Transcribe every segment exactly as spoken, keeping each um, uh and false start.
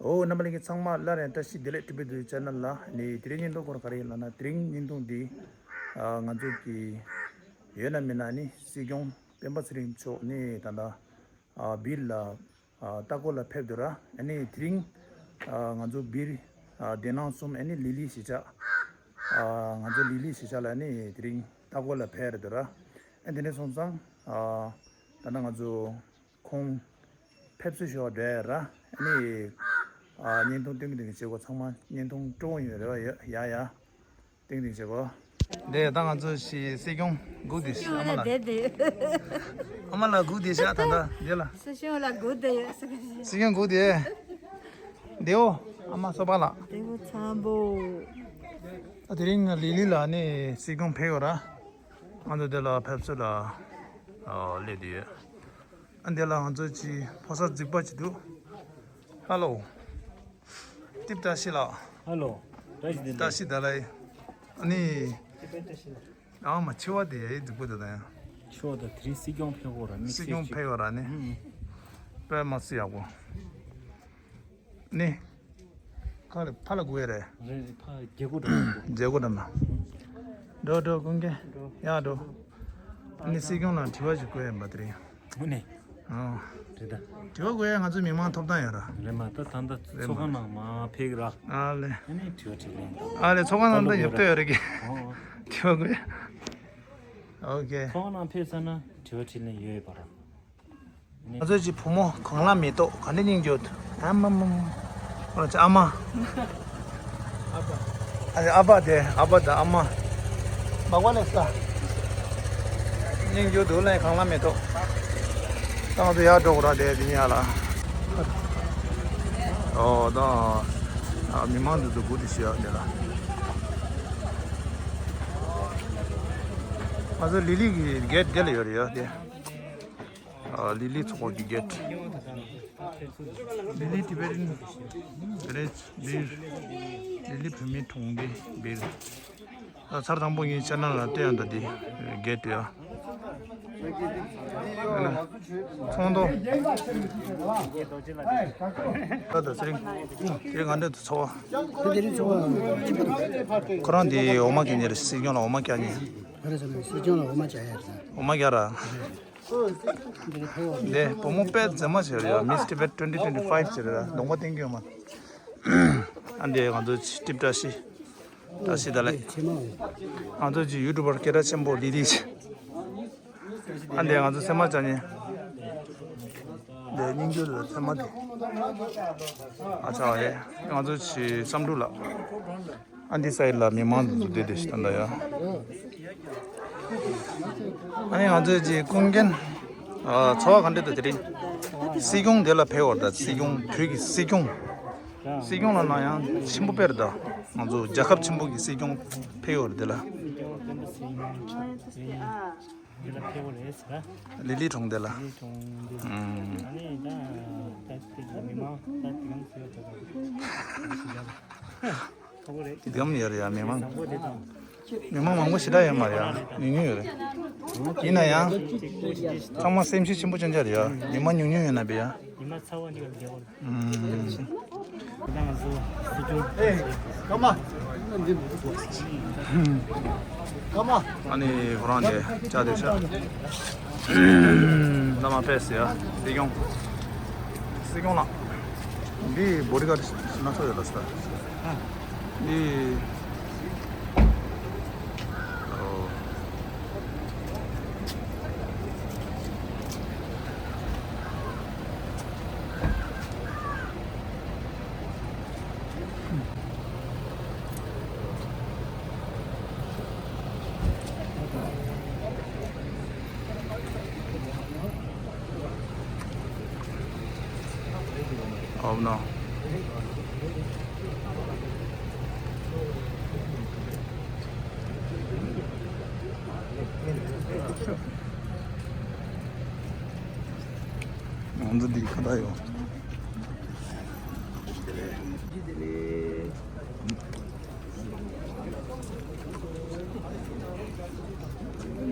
ཨོ། རྣམ་པ་ལྷན་རྒྱས་ཚང་མ་སླར་ཡང་བཀྲ་ཤིས་བདེ་ལེགས། ཊི་བི་དུ་ཆེ་ནལ་ལ་ནི་དེ་རིང་བརྙན་ཐུང་སྐོར་ག་རེ་ཡིན་ལབ་ན། དེ་རིང་བརྙན་ཐུང་འདི་ཨ་ང་ཚོ་གི་ཡོད་ན་མེད་ན་ནི་སྲིད་སྐྱོང་སྤེན་པ་ཚེ་རིང་མཆོག་ནི་ད་ལྟ་ཨ་སྦིར་ལ་ཨ་ལྟ་སྐོར་ལ་ཕེབས་འདུག་ར། ཨ་ནི་དེ་རིང་ཨ་ང་ཚོ་སྦིར་ཨ་དེ་ནང་གསུམ། ཨ་ནི་ལི་ལི་གཞིས་ཆགས། ཨ་ང་ཚོ་ལི་ལི་གཞིས་ཆགས་ལ་ནི་དེ་རིང་ལྟ་སྐོར་ལ་ཕེབས་རེད་འདུག་ར། ཨ་དེ་ནས་སོང་ཙང་ཨ་ད་ལྟ་ང་ཚོ་ཁོང་ཕེབས་བསུ་ཞུ་བ་འགྲོ་ཡ་ར། ཨ་ནི་ཨ་བརྙན་ཐུང་སྟོན་གྱི་འདུག་གི། བྱེད་སྒོ་ཚང་མ་བརྙན་ཐུང་སྤྲོ་བོ་ཡོད་རེད་བ། ཡ་ཡ་ཡ། ཏིང་ཏིང་བྱེད་སྒོ། དེ་ད་ང་ཚོ་ཞིག་སྲིད་སྐྱོང་སྒུག་དེ་ཞིག་ཨ་མ་ལགས། དེ་དེ། ཨ་མ་ལགས་སྒུག་དེ་ཞིག་ད་ལྟ་དེ་ལ། སྲིད་སྐྱོང་ལ་སྒུག་དེ་ཡོད་ས་ག་ཞིག་སྲིད་སྐྱོང་སྒུག་དེ། དེའོ། ཨ་མ་སོ་པ་ལགས། དེའོ་འཚམ་པོ། ཨ་དེ་རིང་ང་ལི་ལི་ལ་ནི་སྲིད་སྐྱོང་ཕེབས་ཡོད་ར། ང་ཚོ་དེ་ལ་ཕེབས་བསུ་ལ་ཨ་སླེབས་དེ་ཡོད། ཨ་འདི་ལ་ང་ཚོ་ཅིག་ཕོ་གསར་རྫིག་པ་ཅིག་འདུག་ཧ་ལོ། ཏིབ་བཀྲ་ཤིས་ལགས། ཧ་ལོ། བཀྲ་ཤིས་བདེ་ལེགས། བཀྲ་ཤིས་བདེ་ལེགས། ཨ་ནི། ཏིབ་བཀྲ་ཤིས་ལགས། ཨ་མ་འཆི་བ་དེ་ཡའི་རྫིག་པོ་དེ་དང་ཡང་། འཆི་བ་དང་དེ་རིང་སྲིད་སྐྱོང་ཕེབས་ཡོད་ར། དམིགས་བསལ་སྲིད་སྐྱོང་ཅིག་ཕེབས་ཡོད་ར་ནི། ཨུམ། དཔེ་མ་སྲིད་ཡག་པོ། ནི། ཁ་ལ་ཕ་ལ་དགོས་རེད། རེད་རེད། ཕ་རྒྱལ་སྒོ་འགྲམ་ལ་དགོས། རྒྱལ་སྒོ་འགྲམ་ལ། འགྲོ་འགྲོ་ཀུན་མཁྱེན། འགྲོ། ཡ་འགྲོ། ནི་སྲིད་སྐྱོང་ལ་དྲི་བ་ཞིག་བཀོད་ཡིན་པ་དེ་རིང་། དངོས་གནས། ཨོ། རེད་ད། དྲི་བ་བཀོད་ཡ་ང་ཚོ་མི་མང་ཐོབ་ཐང་ཡོད་ར། རེད་མ་ད་ད་ད་རེད་མ། ཚོགས་ཁང་ནང་མ་ཕེབས་ར། ཨ་ལེ། ཨ་ནི་དྲི་བ་དྲིས་ལན་ད། ཨ་ལེ། ཚོགས་ཁང་ནང་ད་ཡོད་ལྟོས་ཡོད་རེད་གི། ཨོ་ཨོ། དྲི་བ་བཀོད་ཡ། ཨོ་ཁེ། ཚོགས་ཁང་ནང་ཕེབས་ཚར་ན་དྲི་བ་དྲིས་ལན་ཡོད་ཡོད་པ་ར། ང་ཚོའི་ཅིག་བུ་མོ་གང་ལ་མེ་ཏོག་ག་འདྲ་སྙིང་རྗེ་པོ་འདུག་ཨ་མ་མ་མ། ཁོ་ལ་ཅིག་ཨ་མ། ཨ་ཨ་ཕ་དེ་ཨ་ཕ་དང་ཨ་མ། མག་པ་ལས་ས། སྙིང་རྗེ་པོ་འདུག་ལས་གང་ལ་མེ་ཏོག་ད་ང་ཚོ་ཡར་འགྲོ་དགོས་ར་དེ་དེ་ཉལ་ལ། ཨོ་ད། ཨ་མི་མང་འདུག་འདུག་སྒུག་དེ་ཤི་ཡག་དེ་ལ། ང་ཚོ་ལི་ལི་གི་གེ་ཊི་དེ་ལ་ཡོད་རེད་ཡ་དེ། ལི་ལི་ཚོགས་པ་གི་གེ་ཊི། ལི་ལི་ཊི་བེ་ཊན་བི་ལེ་ཇི་སྦིར། ལི་ལི་བོད་མིའི་གྲོང་སྡེ་སྦིར། ད་ཚར་དང་པོ་ངའི་ཆེ་ནལ་ལ་བལྟས་ཡོང་ད་འདི་གེ་ཊི་ཡ། ཚོང་དོ། ད་ད་ཚེ་རིང་། དེ་ག་འདྲ་འདུག་ཚོར་བ། དེ་དེ་རིང་ཚོར་བ་སྐྱིད་པོ་འདུག་ཁོ་རང་དེ་འོ་མ་སྐྱེ་ཉེ་རེད། སྲིད་སྐྱོང་ལ་འོ་མ་སྐྱེ་ཉེ། ཁོ་རང་ཚོ་ནི་སྲིད་སྐྱོང་ལ་འོ་མ་སྐྱེ་ཡ་རེད། འོ་མ་སྐྱེ་ར། འདི་བུ་མོ་དཔེ་མཛེས་མ་ཞིག་རེད་ཡ། མིས་ཊི་བེཊ་ཊུ་ཝེན་ཊི་ཊུ་ཝེན་ཊི་ཕའིབ་ཟེར་ར། གདོང་པ་བསྟན་རྒྱུ་ཡོད་མ། ཨ་འདི་ང་ཚོ་ཊིབ་བཀྲ་ཤིས། བཀྲ་ཤིས་བདེ་ལེགས། ང་ཚོ་གི་ཡུ་ཊུབ་པར་སྐད་གྲགས་ཆེན་པོ་ལི་ལི། ཨ་འདི་ང་ཚོ་སེམས་མ་བཅངས་ཉེ། འདི་སྙིང་རྗེ་ལ་སེམས་མ་དེ། ཨ་ཅག་ཨེ། ང་ཚོ་གི་བསམ་འགྲུབ་ལགས། ཨ་འདི་སའིཌ་ལ་མི་མང་དེ་ཚོ་བསྡད་བསྡད་ཤག་ད་ལྟ་ཡ། ཨ་ནི་ང་ཚོའི་ཅིག་ཀུན་མཁྱེན། ཨ་ཚོར་བ་ག་འདྲ་འདུག་དེ་རིང་། སྲིད་སྐྱོང་དེ་ལ་ཕེབས་ཡོད་རེད་ད། སྲིད་སྐྱོང་བོད་ཀྱི་སྲིད་སྐྱོང་། སྲིད་སྐྱོང་ལབ་ན་ཡང་ཆེན་པོ་དཔེ་རེད་ད། ང་ཚོ་རྒྱལ་ཁབ་ཆེན་པོ་གི་སྲིད་སྐྱོང་ཕེབས་ཡོད་རེད་དེ་ལ། འདི་ལ་ཕེབས་པ་རེད་ཟེར། ལི་ལི་གྲོང་སྡེ་ལ། ལི་ལི་གྲོང་སྡེ། ཨུམ། ཨ་ནི་ད་ད་དེ་གི་མི་མང་ད་དེ་གང་ཟེར་ད། ཁག་པོ་རེད། འདི་གམ་ཡོད་རེད་ཡ་མི་མང་། བཟང་པོ་དེ་དང་། མི་མང་མང་པོ་ཞེ་དྲག་ཡོད་མ་རེད་ཡ། ཉུང་ཉུང་ཡོད་རེད། ཡིན་ན་ཡང་། ཚང་མ་སེམས་ཤུགས་ཆེན་པོ་ཅན་ཅག་རེད་ཡ། མི་མང་ཉུང་ཉུང་ཡོད་ན་བས་ཡ། ཉི་མ་ཚ་བ་འདི་ག་རྒྱལ་བ། ཨུམ། ད་ང་ཚོ་སྲིད་སྐྱོང་། ཨེ། ཀརྨ། ཀརྨ། ཨ་ནི་ཁོ་རང་དེ་བཅར་དེ་ཤག་བླ་མ་དཔལ་ཟེར་ཡ། སྲིད་སྐྱོང་། སྲིད་སྐྱོང་ལགས། འདི་བོ་ཌི་གཱཌ་སྣ་ཚོགས་ཡོད་ལ་ས། འདི། ཨོ། ཨོ་ནོ། ང་ཚོ་འདི་ག་ད་ཡོང་།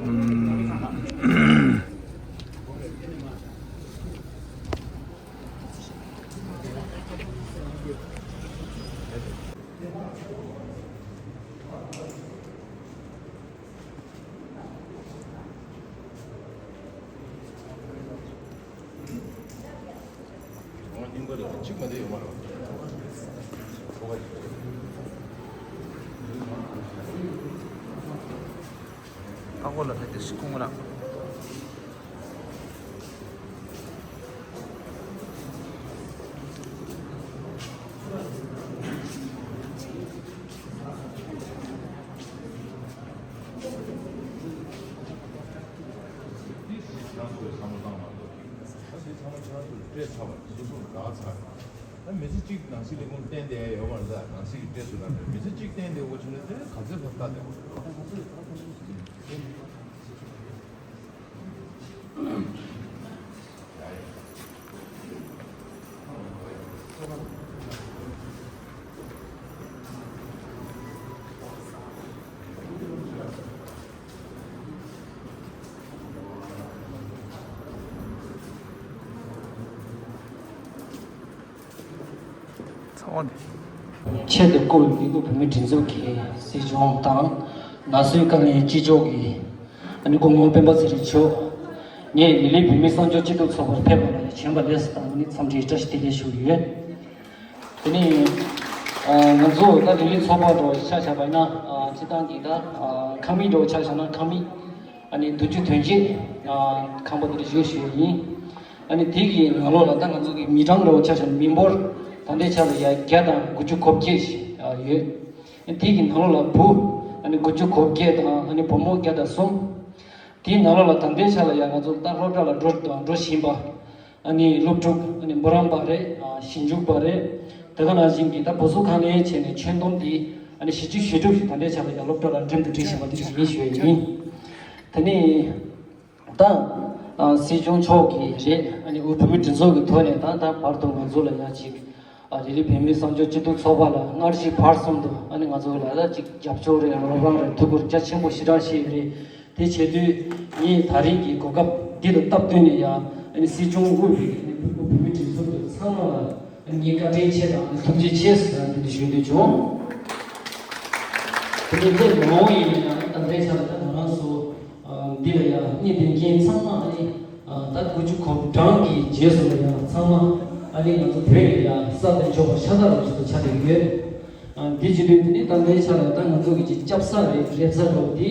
ཨུམ། ཨ་ཁོ་ལ་ཕེབས་ཏེ་སྐུ་ངོ་ལ། ད་དེ་ཚང་མ་ཁྱེད་རང་ཚོས་སྤྲད་ཚར་བ་སོ་སོར་བདག་ཚར། ད་མི་ཚེ་གཅིག་ནང་སྲིད་ལས་ཁུངས་བསྟན་བསྡད་ཡོད་པ་རེད། ད་ནང་སྲིད་ཀྱི་སྤྲད་ཚུལ་ལ་མི་ཚེ་གཅིག་བསྟན་བསྡད་དགོས་བྱུང་ན་དེ་ག་ཚོད་ཕར་ལྟ་བསྡད་དགོས་རེད། ཆེད་དུ་བསྐོས་པའི་དབུས་བོད་མིའི་སྒྲིག་འཛུགས་ཀྱི་སྲིད་སྐྱོང་དང་ནང་སྲིད་བཀའ་བློན་སྤྱི་ཁྱབ་ཀྱི་ཨ་ནི་སྐུ་ངོ་སྤེན་པ་ཚེ་རིང་མཆོག་ངས་ལི་ལི་བོད་མིའི་གསར་འགྱུར་སྤྱི་འཐུས་ཚོགས་པར་ཕེབས་པ་ལ་བྱོན་པ་ལེགས་སོ་དང་ཨ་ནི་འཚམས་འདྲིའི་བཀྲ་ཤིས་བདེ་ལེགས་ཞུ་གི་ཡོད། དེ་ནས་ང་ཚོ་ད་ལི་ལི་ཚོགས་པ་འདྲ་བོ་ཆ་བཞག་པ་ཡིན་ན་སྤྱི་བཏང་གི་ད་ཁང་མིག་འདྲ་བོ་ཆ་བཞག་ན་ཁང་མིག་ཨ་ནི་བདུན་ཅུ་དོན་གཅིག་ཁང་པ་དེ་འདྲ་བཞུགས་བཞུགས་ཡིན། ཨ་ནི་དེ་གི་ནང་ལོགས་ལ་ད་ང་ཚོ་གི་མི་གྲངས་འདྲ་བོ་ཆ་བཞག་ན་མི་འབོར་ད་ལྟའི་ཆ་ལ་ཡ་བརྒྱ་དང་དགུ་བཅུ་གོ་བརྒྱད་ཡོད། དེ་གི་ནང་ལོགས་ལ་བུ་ཨ་ནི་དགུ་བཅུ་གོ་བརྒྱད་དང་ཨ་ནི་བུ་མོ་བརྒྱ་དང་གསུམ། དེའི་ནང་ལོགས་ལ་ད་ལྟའི་ཆ་ལ་ཡང་ང་ཚོ་ད་སློབ་གྲྭ་ལ་འགྲོ་འགྲོ་བཞིན་པ། ཨ་ནི་སློབ་ཕྲུག་ཨ་ནི་འབུམ་རམས་པ་རེད། ཨ་ཞིབ་འཇུག་པ་རེད། དེ་ག་ནང་བཞིན་གྱི་ད་བུ་གསོ་ཁང་ལས་བྱས་ནས་ཁྱོན་བསྡོམས་དེ་ཨ་ནི་བཞི་བཅུ་ཞེ་དྲུག་ཞིག་ད་ལྟའི་ཆ་ལ་ཡང་སློབ་གྲྭ་ལ་འགྲིམ་དུ་འགྲིམ་བཞིན་པ་དེ་ཞིག་ཡིན་ཞུ་ཡ་ཡིན། དེ་ནས་ད་ཨ་སྲིད་སྐྱོང་མཆོག་གིས་རེད། ཨ་ནི་དབུས་བོད་མིའི་སྒྲིག་འཛུགས་ཀྱི་ཐོག་ནས་ད་ད་བར་དུ་ང་ཚོ་ལ་ཡང་ཅིག་ཨ་ལི་ལི་བོད་མིའི་གསར་འགྱུར་སྤྱི་འཐུས་ཚོགས་པ་ལ་སྔར་བཞིན་བར་གསུམ་དུ་ཨ་ནི་ང་ཚོ་ལ་ད་ཅིག་རྒྱབ་སྐྱོར་རེད། རོགས་རམ་རེད། ཐུགས་ཁུར་རྒྱ་ཆེན་པོ་ཞེ་དྲག་བཞེས་ཡོད་རེད། དེ་བྱེད་དུས་ངས་ད་རེས་ཀྱི་གོ་སྐབས་འདི་དང་སྟབས་བསྟུན་ནས་ཡང་ཨ་ནི་སྲིད་སྐྱོང་དབུས་པའི་ཨ་ནི་བོད་མིའི་སྒྲིག་འཛུགས་ཀྱི་ཚང་མ་ལ་ཨ་ནི་ངས་བཀའ་དྲིན་ཆེ་དང་ཨ་ནི་ཐུགས་རྗེ་ཆེ་ཟེར་ནས་འདི་འདྲ་ཞུ་འདོད་བྱུང་། དེ་ནས་སླེབས་མ་འོངས་ཡིན་ན་ཡང་ད་ལྟའི་ཆ་ལ་ད་ང་རང་ཚོ་ཨ་འདི་ལ་ཡང་གནས་དེ་མཁན་ཚང་མ་ཨ་ནི་ཨ་ད་དགུ་བཅུ་གོ་གྲངས་ཀྱི་རྗེས་སུ་ལ་ཡང་ཚང་མ་ཨ་ནི་ང་ཚོ་བོད་ལ་ཡང་ས་དང་ཕྱོགས་ཤ་སྟག་རུ་ཞིག་ཏུ་ཆགས་བསྡད་ཡོད། ཨ་འདི་བྱེད་དུས་དེ་ནི་ད་ལྟའི་ཆ་ལ་ད་ང་ཚོ་གི་ཅིག་སྐྱབས་ས་རེད། སླེབས་ས་རེད། དེ་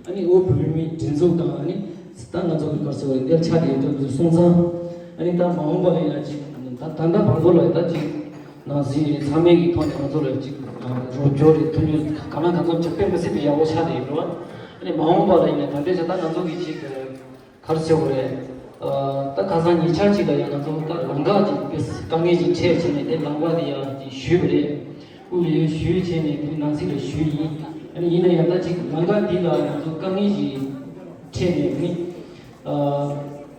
ཨ་ནི་དབུས་བོད་མིའི་སྒྲིག་འཛུགས་དང་ཨ་ནི་ད་ང་ཚོ་གི་ག་རེ་ཟེར་དགོས་རེད། དེར་ཆགས་བསྡད་ཡོད་དུས་སོང་ཙང་ཨ་ནི་ད་མ་འོངས་པ་ལ་ཡང་ཅིག་ད་ད་ལྟ་བར་དུ་ལ་ད་ཅིག་ནང་སྲིད་རེད། ཚང་མའི་གི་ཐོག་ནས་ང་ཚོ་ལ་ཅིག་རོགས་སྐྱོར་རེད། མཐུན་སྒྲིལ་གང་ལ་གང་འཚམ་ཅིག་དཔེ་མི་སྲིད་པའི་ཡག་པོ་ཆགས་བསྡད་ཡོད་རེད་བ། ཨ་ནི་མ་འོངས་པ་ལ་ཡིན་ན་ད་ལྟའི་ཆ་ད་ང་ཚོ་གི་ཅིག་ག་རེ་ཟེར་དགོས་རེད། ཨ་ད་ཁ་སང་ཉེ་ཆར་ཅིག་ལ་ཡང་ང་ཚོ་ད་ལམ་ཁ་ཅིག་དཔེ་དཀའ་ངལ་ཅིག་འཕྲད་བྱས་ནས་དེ་ལམ་ཁ་དེ་ཡང་ཅིག་ཞུས་པ་རེད། དབུས་ལ་ཡང་ཞུས་བྱས་ནས་དེ་ནང་སྲིད་ལ་ཞུས་ཡིན། ཨ་ནི་ཡིན་ན་ཡང་ད་ཅིག་ལམ་ཁ་འདི་ལ་ང་ཚོ་དཀའ་ངལ་ཅིག་འཕྲད་ནས་ནི་ཨ་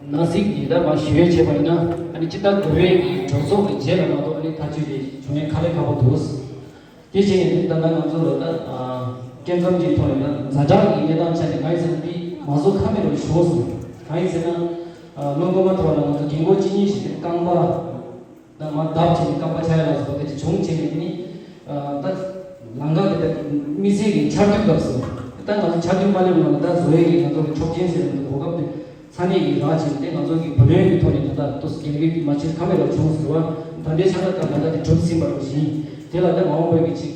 ནང་སྲིད་ཀྱི་ད་མར་ཞུ་ཡས་བྱས་པ་ཡིན་ན་ཨ་ནི་སྤྱི་ཟླ་དགུ་པའི་གི་གྲོས་ཚོགས་ཀྱི་རྗེས་ལ་མ་གཏོགས་ཨ་ནི་ཐག་གཅོད་དེ་བྱུང་ཡས་དཀའ་ལས་ཁག་པོ་འདུག་དེ་བྱས་ནས་ད་ལྟ་ང་ཚོ་ལ་ད་ཨ་སྐྱེ་ཁམས་ཀྱི་ཐོག་ནས་ད་ཛ་དྲག་གི་གནས་སྟངས་ཆ་ནས་ང་ཡི་ཟེར་ན་འདི་མ་བཟོ་ཁ་མེད་རུ་ཤོར་སོང་། གང་ཡིན་ཟེར་ན་ཨ་ལོ་སྔོན་མ་ཐོག་ལ་ང་ཚོ་རྒན་གོག་གཅིག་གཉིས་ཤིག་དེ་རྐང་པ་ད་མར་བརྡབ་བྱས་ནས་རྐང་པ་ཆག་ཡ་ལ་སོགས་དེ་འདྲ་བྱུང་བྱས་ནས་དེ་ནི་ཨ་ད་ལམ་ཁ་དེ་ད་དམིགས་བསལ་གྱི་ཆར་དུས་སྐབས་སུ་ད་ང་ཚོ་ཆར་དུས་མ་སླེབས་ནང་ལ་ད་བཟོ་ཡས་ཀྱི་ང་ཚོ་གི་ཆོག་མཆན་ཟེར་ན་འདུག་གོ་སྐབས་དེ། ས་གནས་ཀྱི་རང་བཞིན་དེ་ང་ཚོ་གི་བུ་ལོན་གྱི་ཐོག་ནས་ད་ལྟ་ཏོག་ཙམ་རྒྱབ་འགལ་གྱི་མ་བྱེད་ཁ་མེད་ལ་བྱུང་ཟེར་བ། ད་ལྟའི་ཆ་ལ་ད་ད་ལྟ་དེ་གྲུབ་ཟིན་པ་རུ་བཞིན་དེ་ལ་ད་མ་འོངས་པའི་གི་ཅིག་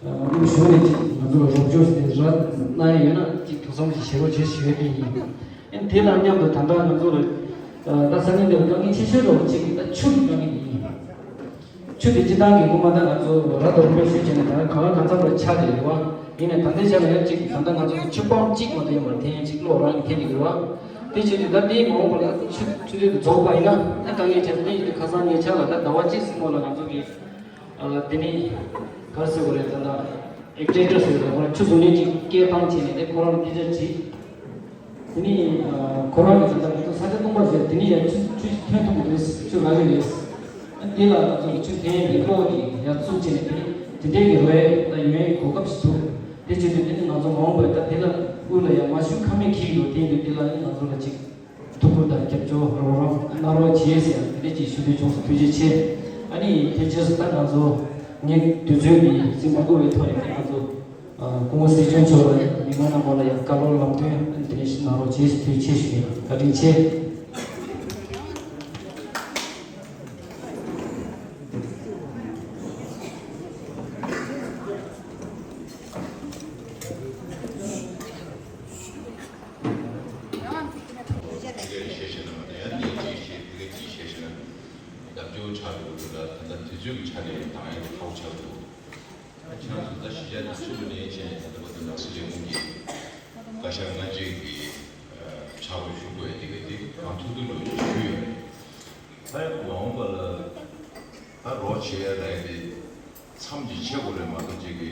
དབུས་གཞུང་ནས་ཅིག་ང་ཚོ་ལ་རོགས་སྐྱོར་ཞིག་དེ་རག་གནང་ཡས་ཡོད་ན་ཅིག་ཐུགས་བསམ་ཞིག་བཞེས་རོགས་བྱེད་ཞུ་ཡས་དེ་ཡིན། ཨེ་དེ་དང་མཉམ་དུ་ད་ལྟ་ང་ཚོ་ལ་ད་ས་གནས་འདི་ལ་དཀའ་ངལ་ཆེ་ཤོས་རུ་གཅིག་གི་ད་ཆུ་གི་དཀའ་ངལ་ཡིན། ཆུ་དེ་སྤྱི་བཏང་གི་སྔོན་མ་ད་ང་ཚོ་ར་དོར་པའི་ཆུ་བྱས་ནས་ད་གང་ལ་གང་འཚམ་ལ་ཆགས་བསྡད་ཡོད་པ། ཡིན་ནའི་ད་ལྟའི་ཆ་ལ་ཡང་གཅིག་ད་ལྟ་ང་ཚོ་གི་ཆུ་སྤང་གཅིག་མ་གཏོགས་ཡོད་མ་རེད། དེ་ཡང་གཅིག་གློག་རང་གིས་འཐེན་བསྡད་ཡོད་པ། དེ་བྱས་དུས་ད་ལྟའི་མ་འོངས་པ་ལ་ཆུ་ཆུ་ཚོད་དུ་རྫོགས་པ་ཡིན་ན་ད་དཀའ་ངལ་ཆེ། དེ་ཡིན་དུས་ཁ་སང་ཉེ་ཆར་ལ་ད་ཟླ་བ་གཅིག་ཟིན་མོ་ལ་ང་ཚོ་གི་ཨ་དེ་ནི་ག་རེ་ཟེར་དགོས་རེད། ད་ལྟ་ཨེག་ཊེན་ཌར་ཟེར་དགོས་རེད། ཁོ་རང་ཆུ་བཟོ་ནས་གཅིག་སྐད་བཏང་བྱས་ནས་དེ་ཁོ་རང་ལ་དེ་ཚོ་བྲིས། དེ་ནས་ཁོ་རང་གིས་ད་ལྟ་ང་ཚོ་ས་ཆ་སྟོང་པ་ཟེར་དེ་ནས་ཡང་ཆུ་ཆུ་ཐོན་ཐུབ་ཀྱི་འདུག་ཆུ་རག་གི་རེད། དེ་ལ་ང་ཚོ་ཆུ་ཐོན་ཡས་ཀྱི་གློག་གི་ཡར་བཙུགས་བྱས་ནས་དེ་དེ་འདྲའི་གི་རོལ་ད་ཡོང་ཡས་གོ་སྐབས་ཤིག་འདུག་དེ་བྱེད་དུས་དེ་ནི་ང་ཚོ་མ་འོངས་པར་ད་དེ་ལ་དབུས་ལ་ཡང་མ་ཤུགས་ཁ་མེད་འཁྱེར་གྱི་ཡོད། དེ་ཡིན་དུས་དེ་ལ་ནི་ང་ཚོ་ལ་ཅིག་ཐུགས་ཁུར་དང་རྒྱབ་སྐྱོར་རོགས་རམ་གནང་རོགས་བྱེད་ཟེར་དེ་འདྲ་ཅིག་ཞུ་འདོད་བྱུང་སོང་། ཐུགས་རྗེ་ཆེ། ཨ་ནི་དེ་རྗེས་སུ་ད་ང་ཚོ་ངས་དུས་ཚོད་འདི་ཟིན་མ་དགོས་པའི་ཐོག་ནས་ང་ཚོ་སྐུ་ངོ་སྲིད་སྐྱོང་མཆོག་ལ་མི་མང་རྣམ་པ་ལ་ཡང་བཀའ་སློབ་ལམ་སྟོན་དེ་འདྲ་ཞིག་གནང་རོགས་བྱེད་ཟེར་ཐུགས་རྗེ་ཆེ་ཞུ་ཡིན། བཀའ་དྲིན་ཆེ། ཆ་ནས་དང་ཡང་ཁག་ཆགས་འདུག་ཁྱེད་རང་ཚོ་ད་གཞིས་ཆགས་དེ་ཚུགས་པ་ནས་བྱས་ནས་ད་ལྟ་བར་དུ་ནང་སྲིད་ལས་ཁུངས་ཀྱི་བཀའ་ཤག་སྔ་རྗེས་ཀྱི་ཕྱག་རོགས་ཞུ་དགོས་ཡ་དེ་ག་དེ་གང་ཐུབ་ཐུབ་འགྲོ་ཞུས་ཡོད་རེད། ད་ཡང་མ་འོངས་པ་ལ་ད་རོགས་བྱེད་ཡ་ལས་དེ་མཚམས་ཀྱི་ཆེ་དགོས་རེད་མ་གཏོགས་ཅིག་གི་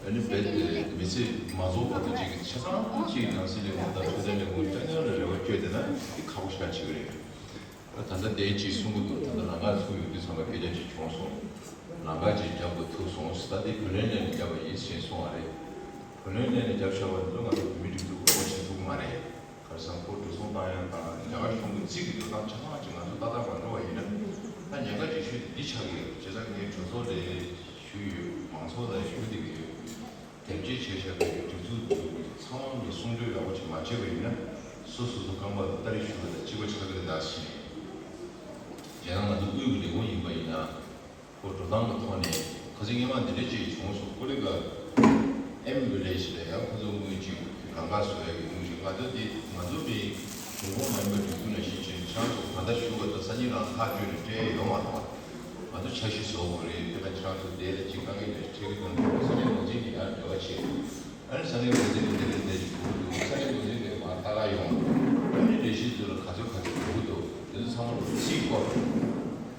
ཨ་ནི་རྦད་དེ་མི་ཚེ་མ་རྫོགས་བར་དུ་ཅིག་གི་ཆ་ཚང་ཅིག་ནང་སྲིད་ལས་ཁུངས་དང་འཕྲོད་བསྟེན་ལས་ཁུངས་རྐྱང་རྐྱང་ལ་རེ་བ་བཅོལ་བསྡད་ན་དེ་ཁག་པོ་ཞེ་དྲག་ཆེ་གི་རེད། ད་ད་ལྟ་དེ་གཅིག་གསུང་གི་འདུག་ད་ལྟ་ལམ་ཁ་ཚུགས་ཡོང་དུས་ཙམ་པ་སྐད་ཆ་གཅིག་བྱུང་སོང་། ལམ་ཁ་གཅིག་རྒྱབ་དགོས་ཐུག་སོང་། ད་ལྟའི་བུ་ལོན་ལེན་ནས་བརྒྱབ་པ་ཡིན་ཞེས་གསུངས་པ་རེད། བུ་ལོན་ལེན་ནས་བརྒྱབ་བཞག་པ་འདི་ཚོ་ང་ཚོ་བོད་མིའི་སྒྲིག་འཛུགས་ཀྱི་ངོ་ཤེས་ཐུབ་ཀྱི་མ་རེད། ཁ་སང་ཁོ་འགྲོ་སོང་བཏང་ཡང་བཏང་རྒྱ་གར་གཞུང་གི་རྩིས་ཀྱི་འགྲོ་སྟངས་ཆ་ཚང་ཅིག་ང་ཚོ་ཏག་ཏག་མ་འགྲོ་བ་ཡིན་ན། ད་ཉེན་ཁ་ཆེ་ཤོས་དེ་འདི་ཆགས་ཀྱི་ཡོད། བྱས་ཙང་ངས་གྲོས་ཚོགས་ལ་ཞུས་ཡོད། མང་ཚོགས་ལ་ཞུ་བསྡད་ཀྱི་ཡོད། དེབ་སྐྱེལ་བྱས་བཞག་པའི་སྒྲིག་འཛུགས་ཚང་མ་ལ་སྲུང་སྐྱོབ་ཡག་པོ་ཅིག་མ་བྱས་པ་ཡིན་ན། སོ་སོ་སོ་རྐང་པ་ལ་སྟ་རེ་ཞུ་བ་དང་གཅིག་པ་ཆགས་ཀྱི་རེད་ད་ཟེར་ནས། རྒྱ་ནག་ང་ཚོ་དབུས་ཀྱི་ལས་ཁུངས་ཡིན་པ་ཡིན་ན། ཁོ་འགྲོ་སྟངས་ཀྱི་ཐོག་ནས་ཁ་སང་སྔོན་མ་འདི་འདྲ་ཅིག་བྱུང་སོང་། ཀོ་ལི་ག་ཨེམ་བི་ལེ་ཇི་ལ་ཡང་ཁོ་ཚོ་དངུལ་ཅིག་གང་ག་བཟོ་ཡ་གི་དངུལ་ཅིག་ང་ཚོ་འདི་ང་ཚོ་མི་གཞུང་ཁོངས་མ་ཡིན་པ་སྒྲིག་འཛུགས་ནང་བཞིན་བྱས་ནས་ཁྱེད་རང་ཚོ་གང་ལྟར་ཞུ་བ་དང་སང་ཉིན་རང་ཐག་གཅོད་ནས་སྤྲད་ཡ་ཡོད་མ་རེད་བ། ང་ཚོ་འཆར་གཞི་བཟོ་དགོས་རེད། དེ་ལ་ཁྱེད་རང་ཚོ་དེ་ལ་ཅིག་དཀའ་ངལ་ཡོད་འཕྲད་ཀྱི་འདུག་ས་གནས་འགོ་འཛིན་གྱིས་ཡར་འབྲེལ་བ་བྱེད། ཨ་ནི་ས་གནས་འགོ་འཛིན་གྱིས་འདི་ལ་འདི་ཞིག་ཞུ་གི་འདུག་ས་གནས་འགོ་འཛིན་གྱིས་མར་ལྟ་ག་ཡོང་། ཨ་ནི་ལས་གཞི་ཚོ་ལ་ག་ཚོད་ག་ཚོད་འགྲོ་གི་འདུག་དེ་ཚོ་ཚང་མ་ལ་རྩིས་སྐོར།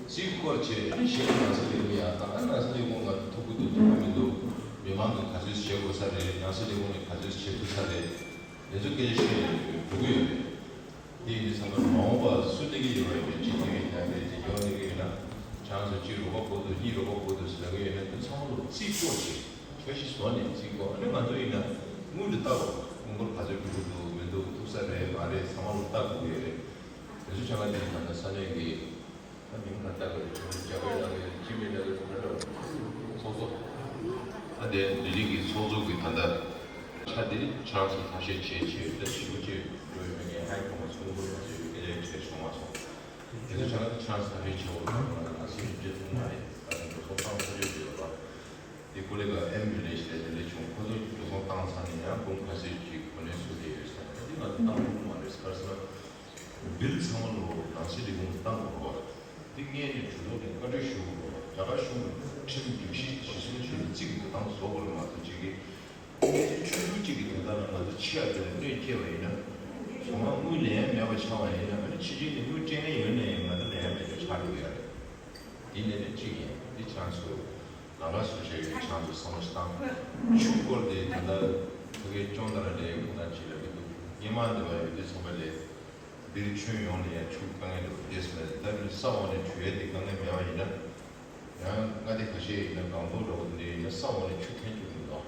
རྩིས་སྐོར་བྱས། ཨ་ནི་གཞན་ནང་སྲིད་ལས་ཁུངས་ཡར་བཏང་། ཨ་ནི་ནང་སྲིད་ལས་ཁུངས་ང་ཚོ་ཐུབ་ཀྱི་འདུག་ཐུབ་ཀྱི་མི་འདུག་མི་མང་གིས་ག་ཚོད་བྱེད་དགོས་ས་རེད། ནང་སྲིད་ལས་ཁུངས་ནས་ག་ཚོད་བྱེད་ཐུབ་ས་རེད། དེ་ཚོ་སྐད་ཆ་བཤད་ནས་འགྲོ་གི་ཡོད་རེད། དེ་ཡིན་དུས་ཙམ་པ་མ་འོངས་པ་སུ་སླེབས་ཀྱི་ཡོད་པ་ཡིན་ན། སྤྱི་འཐུས་ཡིན་ན་རེད། སྤྱི་ཁྱབ་སླེབས་ཀྱི་ཡོད་ན། ཁྱེད་རང་ཚོ་གཅིག་རོགས་པ་དགོས་འདུག་གཉིས་རོགས་པ་དགོས་འདུག་ཟེར་གྱི་ཡོད་ན། དེ་ཚང་མ་ལ་རྩིས་སྐོར་ཞིག་འཆར་གཞི་བཟོ་ནས་རྩིས་སྐོར། ཨ་ནི་ང་ཚོ་ཡིན་ན་དངུལ་དེ་ལྟ་དགོས། དངུལ་སྒོར་ག་ཚོད་འགྲོ་གི་འདུག་མི་འདུག་ཐུབ་ས་རེད་མ་རེད་ཚང་མ་ལ་ལྟ་དགོས་ཀྱི་ཡོད་རེད། དེ་ཚོ་བྱ་བ་འདི་ད་ལྟ་ས་གནས་ཀྱི་ད་མིང་ག་ལྟ་གི་རེད། རྒྱ་བོད་ལ་གི་ཅི་མི་ལ་གི་ཁ་ལོ་ཚོགས་གཙོ། ཨ་དེ་ལྡི་ལི་གི་ཚོགས་གཙོ་གི་ད་ལྟ་ཆ་དེ་ཁྱེད་རང་ཚོ་ཐབས་ཤེས་བྱེད་བྱེད་ད་ཞུ་བྱེད་འགྲོ་ཡོད་མེད་ངས་ཧ་གོ་མ་སོང་། མགོ་མ་ཚོས་སྐད་ཆ་བྱས་བྱུང་མ་སོང་། དེ་ཚོ་ཆ་ལ་ཁྱེད་རང་ཚོ་ཐབས་ཤེས་བྱེད་འོ་ན་ང་སུ་ཡིན་བྱེད་ཐུབ་མ་རེད། ད་དེ་འགྲོ་སོང་བཏང་ཐག་གཅོད་བྱེད་ཡོད་པ། དེ་ཀོ་ལི་ག་ཨེམ་བི་ལེ་ཇི་ལས་དེ་ལས་བྱུང་། ཁོ་ཚོ་འགྲོ་སོང་བཏང་ཚར་ནས་ཡང་འབུམ་ག་ཚོད་ཅིག་གོ་ལེན་སུ་ལས་ཡོད་ཟེར་ན་དེ་ང་ཚོ་བཏང་ཐུབ་མ་རེད། ག་རེ་ཟེར་ན། བིལ་ཚང་མ་ལོ་ནང་སྲིད་ལས་ཁུངས་བཏང་དགོས་རེད་བ། འདི་སྔོན་ནས་གྲོས་ཚོགས་ནས་བཀའ་འཁྲོལ་ཞུ་དགོས་རེད་བ། རྒྱ་གར་གཞུང་གི་ཁྲིམས་སྒྲིག་གཞི་གཞི་བཟུང་བྱས་ནས་རྩིས་ཀྱི་འགྲོ་སྟངས་བཟོ་དགོས་རེད་མ་གཏོགས་ཅིག་གི། གནས་ཚུལ་ཆུང་ཆུང་གཅིག་གི་དོན་དག་ལ་ང་ཚོ་ཕྱི་ཡར་འགྲོ་ནས་གནོད་སྐྱེལ་བ་ཡིན་ན། གཞུང་ལ་དངུལ་ལེན་ཡ་མེད་པ་ཆགས་པ་ཡིན་ན། ཨ་ནི་ཕྱི་རྒྱལ་ནས་དངུལ་སྤྲད་མཁན་ཡོད་ན་ཡང་ང་ཚོ་ལེན་ཡ་མེད་པ་ཆགས་འགྲོ་གི་ཡ་རེད། འདི་ནས་ནས་གཅིག་ཡིན། འདི་ཆང་སུ་ལམ་ཁ་སུ་བྱས་ཡོད། ཆང་སུ་བསམ་བློ་ཞིག་བཏང་། ཆུ་སྐོར་དེ་ད་ལྟ་ཕ་གིའི་ཅོང་ཏ་ར་ལའི་ཁོ་ན་ཅིག་ལ་མི་འདུག་སྔོན་མ་འདི་བ་ཡོད་དུས་ཚང་མ་ལས་འདིར་ཁྱོན་ཡོངས་ལ་ཡང་ཆུ་དཀའ་ངལ་འདུག་དེ་སོང་ནས་ད་མི་ས་འོག་ནས་བྲུས་ཡས་དེ་དཀའ་ངལ་མེད་པ་ཡིན་ན། ཡང་མངའ་སྡེ་ཁ་ཤས་ཡིན་ན་སྒང་ཏོག་འདྲ་བོ་འདི་ཡིན་ན་ས་འོག་ནས་ཆུ་འཐེན་རྒྱུ་མི་འདུག་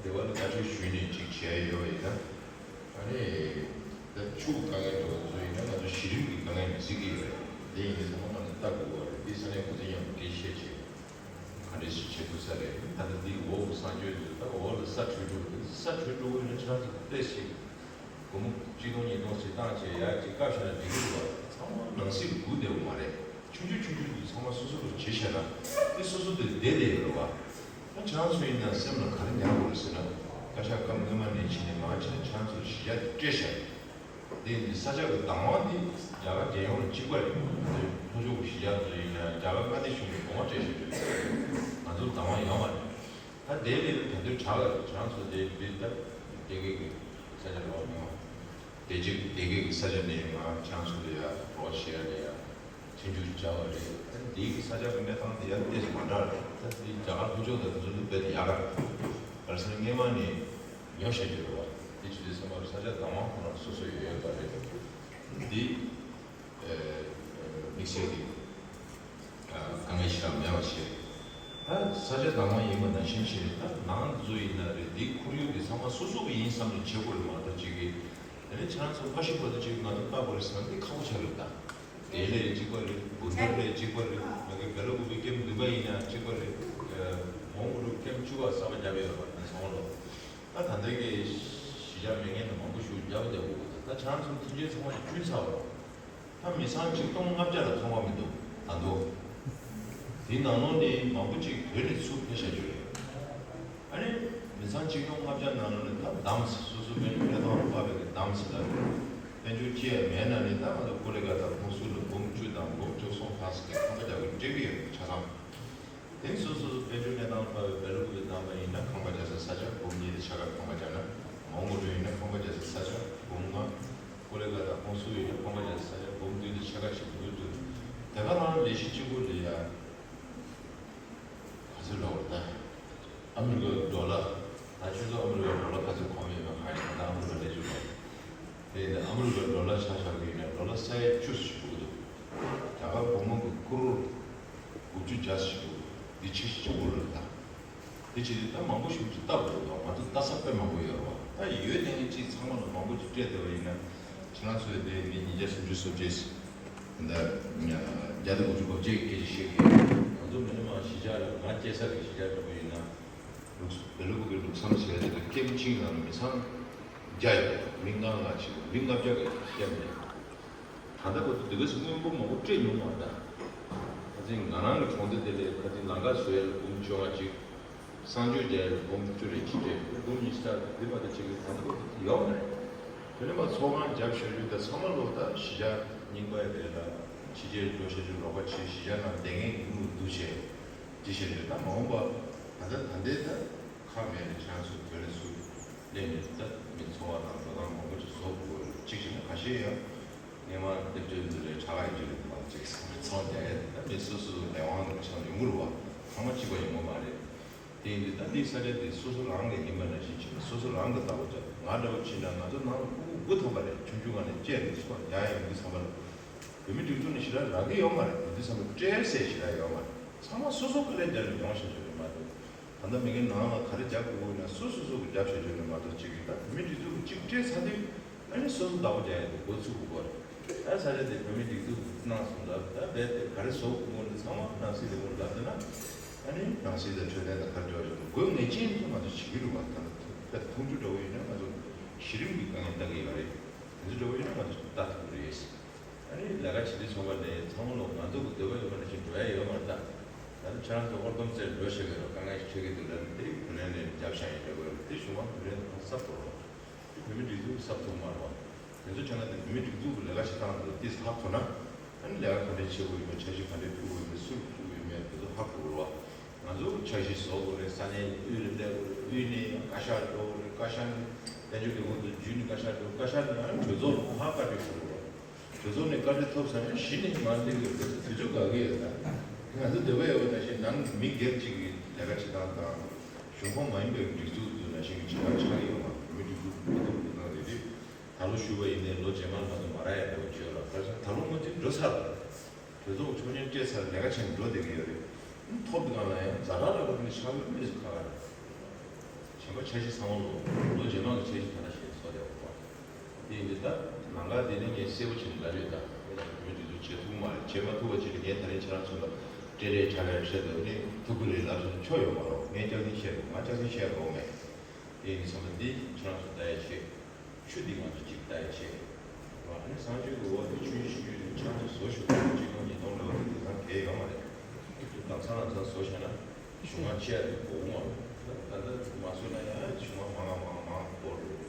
དེ་བ་ལ་བཀའ་འཁྲོལ་ཞུས་ནས་ཅིག་བྱས་ཡོད་པ་ཡིན་ན། ཨ་ནི་ད་ཆུ་དཀའ་ངལ་འདྲ་བོ་ཚོ་ཡིན་ན་ང་ཚོ་གཞི་རིམ་གྱི་དཀའ་ངལ་མི་གཟིགས་ཀྱི་ཡོད་རེད། དེ་ཡིན་དུས་ཚང་མ་ང་ཚོ་ལྟ་དགོས་པ་རེད། དེ་ས་གནས་འགོ་འཛིན་མཉམ་དུ་སྐད་ཆ་བཤད་བྱས། ག་འདྲ་ཞིག་བྱེད་ཐུབ་ས་རེད། ད་ལྟ་འདི་འོག་གི་གསར་འགྱུར་འདི་ད་འོག་ལ་ས་འཕྲོད་འགྲོ་གི་འདུག་ས་འཕྲོད་འགྲོ་གི་ཡོད་ན་ཁྱེད་རང་ཚོ་ཏོག་ཙམ་སྒོར་མོ་གཅིག་སྟོང་ཉིས་སྟོང་ཞིག་བཏང་བྱས་ཡར་ཅིག་བཀབ་བཞག་ན་འགྲིག་གི་འདུག་བ། ཚང་མ་ནང་སྲིད་སྒུག་བསྡད་ཡོད་མ་རེད། ཆུང་ཆུང་ཆུང་ཆུང་འདི་ཚང་མ་སོ་སོ་ལ་བྱེད་བཞག་ན་འདི་སོ་སོ་འདི་བསྡད་བསྡད་ཡོད་རེད་བ། ད་ཁྱེད་རང་ཚོ་ཡིན་ན་སེམས་ལ་ག་རེ་ཉར་དགོས་རེད་ཟེར་ན། བཀའ་ཤག་སྐབས་སྔོན་མ་ནས་ཕྱིན་ནས་མར་ཕྱིན་ནས་ཁྱེད་རང་ཚོར་གཞི་བཞག་སྤྲད་བཞག་འདི་འདི་ས་ཆ་གི་བདག་དབང་འདི་རྒྱ་གར་རྒྱལ་ཡོངས་ལ་གཅིག་པ་རེད། ལྷོ་ཕྱོགས་ཀྱི་གཞིས་ཆགས་ཚོ་ཡིན་ན་རྒྱ་གར་མངའ་སྡེ་གཞུང་གིས་དགོངས་པ་སྤྲད་བཞག་རེད། ང་ཚོར་བདག་དབང་ཡོད་མ་རེད། ད་དེ་ལས་ད་དུང་དྲག་ག་རེད། ཁྱེད་རང་ཚོ་དེ་འདི་ལྟ་སྡེ་དགེ་གི་ས་ཆ་རེད་བ། མི་མང་སྡེ་གཅིག་སྡེ་དགེ་གི་ས་ཆ་ནས་མར་ཁྱེད་རང་ཚོ་ལ་ཡ་རོགས་བྱེད་ཡ་ལ་ཡ་མཐུན་འགྱུར་བྱ་བ་རེད། ཨ་ནི་དེ་གི་ས་ཆ་གི་གནས་སྟངས་དེ་ཡ་ཏོག་ཙམ་མ་འདྲ་རེད། ད་དེ་རྒྱ་གར་ལྷོ་ཕྱོགས་དང་དེ་ཚོ་ལས་རྦད་དེ་ཡག་ག་རེད། ག་རེ་ཟེར་ན་སྔོན་མ་ནས་ཉོ་བཞག་རྒྱུ་རེད་བ། དེ་བྱེད་དུས་ཚང་མ་ས་ཆ་བདག་དབང་ཁོ་རང་སོ་སོ་ཡོད་ཡོད་པ་རེད། འདི་དམིགས་བསལ་གྱི་དཀའ་ངལ་ཞེ་དྲག་མེད་པ་བྱས། ད་ས་ཆ་བདག་དབང་ཡིན་པ་ནང་བཞིན་བྱས། ད་ནང་དུ་ཚོ་ཡིན་ན་རེད། འདི་ཁོར་ཡུག་འདི་ཚང་མ་སོ་སོ་གི་ཡིན་བསམ་ནས་བྱེད་དགོས་རེད་མ་གཏོགས་ཅིག་གིས། དེ་ནས་ཁྱེད་རང་ཚོ་མ་ཤི་བར་དུ་ཅིག་ང་ཚོ་ལྟ་དགོས་རེད་ཟེར་ན་འདི་ཁག་པོ་ཆགས་རེད། ད་དེ་ལས་གཅིག་པ་རེད། འབུ་འདར་ལས་གཅིག་པ་རེད། མ་གི་བེ་ལ་ཀུ་པི་ཀེམ་བདུན་པ་ཡིན་ཡང་གཅིག་པ་རེད། མོང་གུ་རུ་ཀེམ་བཅུ་པ་གསར་པ་བརྒྱབ་ཡོད་རེད་པ། ཚང་མ་ལོ། ད་ད་ལྟའི་གི་གཞིས་ཆགས་མེད་མཁན་དང་མང་པོ་ཞིག་རྒྱབ་བསྡད་ཡོད་རེད། ད་ཁྱེད་རང་ཚོ་མཐུན་རྐྱེན་ཚང་མ་ཞིག་བསྐྲུན་ཚར་བ་རེད། ད་མི་ཚང་ཆིག་སྟོང་ལྔ་བརྒྱ་ལ་མཐོང་བ་མི་འདུག་ད་དུང་། དེའི་ནང་ལོགས་ནས་མང་པོ་ཅིག་བོད་ནས་ཚུར་ཕེབས་བཞག་རྒྱུ་རེད། ཨ་ནི་མི་ཚང་ཆིག་སྟོང་ལྔ་བརྒྱ་ནང་ལོགས་ནས་ད་བདམས་སོ་སོ་དཔལ་འབྱོར་ཐད་གཏོང་ལ་ཕབ་པའི་གི་བདམས་ཟིན་ལ་དཔལ་འབྱོར་སྐྱེལ་ཡ་མེད་ན་ནི་ད་ང་ཚོ་ཀོ་ལི་གྷལ་ཁོངས་སུ་ལ་འབུམ་བཅུ་དང་འབུམ་བཅུ་གསུམ་ལྷག་ཙམ་གྱི་ཁང་པ་རྒྱག་གི་སྤྲད་གི་ཡོད་རེད། ཆ་ཚང་། དེང་སོ་སོ་སོ་དཔལ་འབྱོར་གནས་སྟངས་འཕར་བའི་བེ་ལུ་ཀུ་པའི་ནང་པ་ཡིན་ན་ཁང་པ་རྒྱག་ས་ས་ཆ་འབུམ་གཉིས་དེ་ཆ་ག་ཁང་པ་རྒྱག་ན། མོན་གྷོ་ཡིན་ན་ཁང་པ་རྒྱག་ས་ས་ཆ་འབུམ་ལྔ། ཀོ་ལི་གྷལ་ཏ་ཁོངས་སུ་ཡིན་ན་ཁང་པ་རྒྱག་ས་ས་ཆ་འབུམ་བདུན་དེ་ཆ་ག་ཞིག་འདུག་འདུག་དེ་ག་རང་ལས་གཞི་གཅིག་པུ་ལས་ཡ། ག་ཚོད་ལབ་དགོས་རེད་ད། ཨ་མི་རི་ཀའི་ཌོ་ལར། ད་ཁྱོད་ཚོ་ཨ་མི་རི་ཀའི་ཌོ་ལར་ག་ཚོད་གོ་མེད་པ་གང་ཡིན་ད། ཨ་མི་རི་ཀ་ལས་བྱུང་བ། དེ་ཡིན་ན་ཨ་མི་རི་ཀའི་ཌོ་ལར་ཆ་བཞག་གི་ཡིན་ན་ཌོ་ལར་ས་ཡ་བཅུ་ཞིག་འགྲོ་གི་འདུག་ད་ག་བུ་མོ་གི་ཀུ་རོར་དགུ་བཅུ་བརྒྱ་ཞིག་འགྲོ་གི་འདུག་འདི་ཆེ་ཤོས་གཅིག་པོ་རེད་ད། འདི་བྱེད་དུས་ད་མང་པོ་ཞིག་ཅིག་བལྟ་དགོས་འདུག་ང་ཚོ་ལྟ་ས་དཔེ་མང་པོ་ཡོད་རེད་བ། ད་ཡོད་དེ་ངས་ཅིག་ཚང་མ་ལ་མང་པོ་ཅིག་སྤྲད་བསྡད་པ་ཡིན་ན། ཁྱེད་རང་ཚོས་དེ་མི་ཉིས་བརྒྱ་སུམ་ཅུ་སོ་བརྒྱད་ཟིན། ད་བརྒྱ་དང་དགུ་བཅུ་གོ་བརྒྱད་ཀྱི་སྐད་ཆ་བཤད་ཀྱི་ཡོད། ང་ཚོ་མི་ནི་མ་གཞིས་ཆགས་ལ་ང་སྐྱེས་ས་གི་གཞིས་ཆགས་འདྲ་པོ་ཡིན་ན། ལུགས་བེ་ལུ་ཀུ་པའི་ལུགས་བསམ་ཟེར་ཡ་དེ་ལ་ཀེམ་ཆིང་ནང་ལ་མི་ཚང་བརྒྱ་ཡོད། མི་ལྔ་ལྔ་ཞིག་མི་ལྔ་བརྒྱ་གི་ཀེམ་ཡོད། ད་ལྟ་བར་དུ་འདི་ག་སེ་སྔོན་པོ་མང་པོ་སྤྲད་མྱོང་མ་རེད་ད། ཁ་སང་ང་རང་གི་གྲོང་སྡེ་དེ་ལས་ཁ་སང་ལམ་ཁ་བཟོ་ཡ་ལ་འབུམ་བཅོ་ལྔ་གཅིག་གསང་སྤྱོད་རྒྱག་ཡ་ལ་འབུམ་བཅུ་རེ་གཅིག་སྤྲད། འབུམ་ཉི་ཤུ་རྩ་འདི་བར་དུ་གཅིག་གི་ད་ལྟ་བར་དུ་ཡོད་མ་རེད། དེ་ནས་མ་ཚོགས་ཁང་རྒྱབ་ཞུ་རྒྱུ་དང་ཚང་མ་ལོག་ད་གཞིས་ཆགས་རྙིང་པ་ཡི་རེད་ལ། ཕྱི་རྒྱལ་འགྲོ་ཤེས་རྒྱུ་ལོག་པ་ཕྱིར་གཞིས་ཆགས་ནང་བསྡད་མཁན་གྱི་མི་འདུག་བྱས། འདི་བྱས་ནས་ད་མ་འོངས་པ་ད་ལྟ་ད་ལྟའི་ད་ཁ་མེད་ནས་ཁྱེད་རང་ཚོ་བོད་ནས་ཚུར་སླེབས་ནས་ད་མི་འཚོ་བ་དང་འགྲོ་སྟངས་མང་པོ་ཅིག་བཟོ་དགོས། གཅིག་བྱས་ན་ཁ་ཤས་ཡང་སྔས་མ་སླེབས་དུས་འདི་ལས་དྲག་ཡོད་ཀྱི་རེད་པ། ཅིག་ཚང་མ་ཚང་རྒྱ་ཡས་ད་མི་སོ་སོ་སོ་ལས་དབང་ལ་ཆགས་ཡོང་གི་རེད་བ། ཚང་མ་གཅིག་པ་ཡོང་གི་མ་རེད། དེ་ཡིན་དུས་ད་འདི་ས་ཆ་འདི་སོ་སོ་རང་གི་ཡིན་པ་ནང་བཞིན་བྱས་ནས་སོ་སོ་རང་གི་བདག་པོ་བྱས། ང་འདྲ་བོ་བྱས་ན་ང་ཚོ་ནང་ལ་ཕྲུ་གུ་དགུ་ཐམ་པ་རེད། ཆུང་ཆུང་ང་ནས་བཅད་ནས་ཚོ་ཡག་ཡོང་དུས་ཚང་མ་ལ་བོད་མི་སྒྲིག་འཛུགས་ནས་ཞེ་དྲག་རག་གི་ཡོད་མ་རེད། དེ་དུས་ཚང་མ་སྤྲད་ཟེར་ཞེ་དྲག་ཡོད་མ་རེད། ཚང་མ་སོ་སོ་དཀའ་ལས་རྒྱབ་ནས་ཡོང་བཞིན་བྱས་རེད་མ་གཏོགས། ད་ལྟ་མི་ངན་ནང་ལ་ག་རེ་རྒྱབ་དགོས་དགོས་ན་སོ་སོ་སོ་གི་རྒྱབ་བྱས་བྱས་ནས་མ་གཏོགས་གཅིག་གིས་ད་བོད་མི་སྒྲིག་འཛུགས་ཀྱི་གཅིག་སྤྲད་ཚར་དུས། ཨ་ནི་སོ་སོ་བདག་པོ་རྒྱག་ཡ་དེ་འགོ་ཚུགས་དགོས་པ་རེད། ད་ས་ཆ་དེ་བོད་མི་སྒྲིག་འཛུགས་གནང་སོང་ཙང་ད་རྦད་དེ་ག་རེ་བཟོ་དགོས་ནི་ཚང་མ་ནང་སྲིད་ལས་ཁུངས་ལ་བསྡད་ན། ཨ་ནི་ནང་སྲིད་དང་འཕྲོད་བསྟེན་དང་ག་རེ་འབྲེལ་བ་ཡོད་དགོས་ངེས་ཅན་དུ་ང་ཚོ་བྱེད་ཀྱི་རེད་བ། ད་ལྟ་ཐུག་ད་ཐུག་རྒྱུ་འདྲ་བོ་ཡིན་ན་ང་ཚོ་གཞི་རིམ་གྱི་དཀའ་ངལ་ལྟ་གི་ཡོད་རེད། དེ་ཚོ་འདྲ་བོ་ཡིན་ན་ང་ཚོ་ལྟ་ཐུབ་ཀྱི་རེད། ཨ་ནི་ལས་ཀ་བྱེད་དུས་ཚོང་པ་ལས་ཚང་མ་ལོ་ང་ཚོ་གི་འདོད་པ་ཡོད་པ་ནང་བཞིན་འགྲོ་ཡ་ཡོད་མ་རེད་ད། ད་ལྟ་ཁྱེད་རང་ཚོ་ཨོར་ཌོམ་རྩེར་འགྲོ་ཤེས་ཀྱི་རེད། དཀའ་ངལ་ཞིག་འཕྲད་ཀྱི་འདུག་ལབ་ནས་དེ་བུ་ལོན་ནས་རྒྱབ་ཤ་ཡིན་འདྲ་བོ་རེད། དེ་གཞུང་མང་བུ་ལོན་གང་གསབ་དགོས་རེད་བ། དེ་བོད་མི་སྒྲིག་འཛུགས་གསབ་ཐུབ་མ་རེད་བ། དེ་ཚོ་བྱས་ན་དེ་བོད་མི་སྒྲིག་འཛུགས་ཀྱི་ལས་ཀ་བྱེད་སྟངས་འདི་ཏིས་ཧ་གོ་ན། ཨ་ནི་ལས་ཀ་ག་འདྲས་བྱེད་དགོས་ཡོད་མེད། འཆར་གཞི་ག་འདྲས་ཕུལ་དགོས་ཡོད་མེད། སུར་བཙུགས་ཡོད་མེད། དེ་ཚོ་ཧ་གོ་གི་རེད་བ། ང་ཚོ་འཆར་གཞི་བཟོ་དགོས་རེད། ས་གནས་དབུས་ལ་སླེབས་དགོས་རེད། དབུས་ནས་བཀའ་ཤག་འགྲོ་དགོས་རེད། བཀའ་ཤག་ནས་དཔལ་འབྱོར་ལས་ཁུངས་དུ་བརྒྱུད་ནས་བཀའ་ཤག་འགྲོ། བཀའ་ཤག་ནས་ཨ་ནི་གྲོས་ཚོགས་ལ་ཧ་བཀའ་འཁྲོལ་ཞུ་དགོས་རེད། གྲོས་ཚོགས་ནས་བཀའ་འཁྲོལ་ཐོབ་ཚར་ནས་གཞི་ནས་མར་སླེབས་ཡོད་རེད། དུས་ཚོད་འགོར་གྱི་ཡོད་ད། ང་ཚོ་འདོད་པ་ཡོད་པ་ནང་བཞིན་ནང་མི་སྒེར་གཅིག་གི་ལས་ཀ་བྱེད་སྟངས་དང་། གཞུང་ཁོངས་མ་ཡིན་པའི་སྒྲིག་འཛུགས་དེ་ཚོ་ནང་བཞིན་གྱི་བྱེད་སྟངས་ཆགས་ཀྱི་ཡོད་མ་རེད། མི་སྒྲིག་འཛུགས་མི་འདུག་འདུག་ན་རེད་དེ། ད་ལོ་ཞུས་པ་ཡིན་ནའི་ལོ་རྗེས་མ་ང་ཚོ་མ་རག་ཡ་འདྲ་བོ་བྱོས་ལ། ག་རེ་ཟེར་ན་ད་ལོ་སྔོན་རྩིས་འགྲོ་ཚར་རེད། གྲོས་ཚོགས་ཆོག་མཆན་སྤྲད་ཚར་ལས་ཀ་བྱས་ནས་འགྲོ་བསྡད་ཀྱི་ཡོད་རེད། ཐོབ་དུས་སྒང་ལ་ཡང་ཛ་དྲག་ལ་རོགས་ནས་ཆགས་ཡོད་མེད་སུ་ཁ་ཁ་རེད། གཞན་པ་འཆར་གཞི་ཚང་མ་ལོ་ལོ་རྗེས་མ་གི་འཆར་གཞི་ད་ལྟ་ཞིག་བཟོ་བསྡད་པ་རེད། དེ་ཡིན་དུས་ད་ལམ་ཁ་དེ་ནི་ངས་གསལ་པོ་བྱས་ནས་ལབ་ཡོད་ད། དེ་ལ་བོད་མི་སྒྲིག་འཛུགས་བྱེད་ཐུབ་མ་རེད། བྱེད་མ་ཐུབ་པ་ཅིག་ལ་ངས་ད་རིང་ཁྱེད་རང་ཚོ་ལ་སྤྲེལ་ལད་ཁྲ་ལད་བཤད་དུས་ནི་ཐུགས་ཁུར་རེད་ལབ་སོང་ཆོ་ཡོད་མ་རེད། ངས་སྐྱག་རྫུན་བཤད་རོགས། ང་སྐྱག་རྫུན་བཤད་རོགས་མེད། དེ་ཡིན་དུས་ཚང་མ་འདི་ཁྱེད་རང་ཚོ་ལྟ་ཡ་ཆེད། ཆུ་འདི་ང་ཚོ་གཅིག་ལྟ་ཡ་ཆེད། ཨ་ནི་གསང་སྤྱོད་ཀྱི་འོག་ཏུ་ཆུ་ཡི་ཞིབ་འཇུག་དེ་ཆ་ཚང་བཟོ་ཤོག །གཅིག་སྟོང་ཉིས་སྟོང་ལོ་དེ་དེང་སང་གལ་ཡོད་མ་རེད། དེ་ལམ་སང་ལམ་སང་བཟོ་བྱས་ན་གཞུང་མང་ཆེ་བ་དེ་གོ་འོང་བ་རེད། ད་ལྟ་མ་བཟོས་ན་ཡང་གཞུང་མང་མང་མང་མང་གོ་རེད།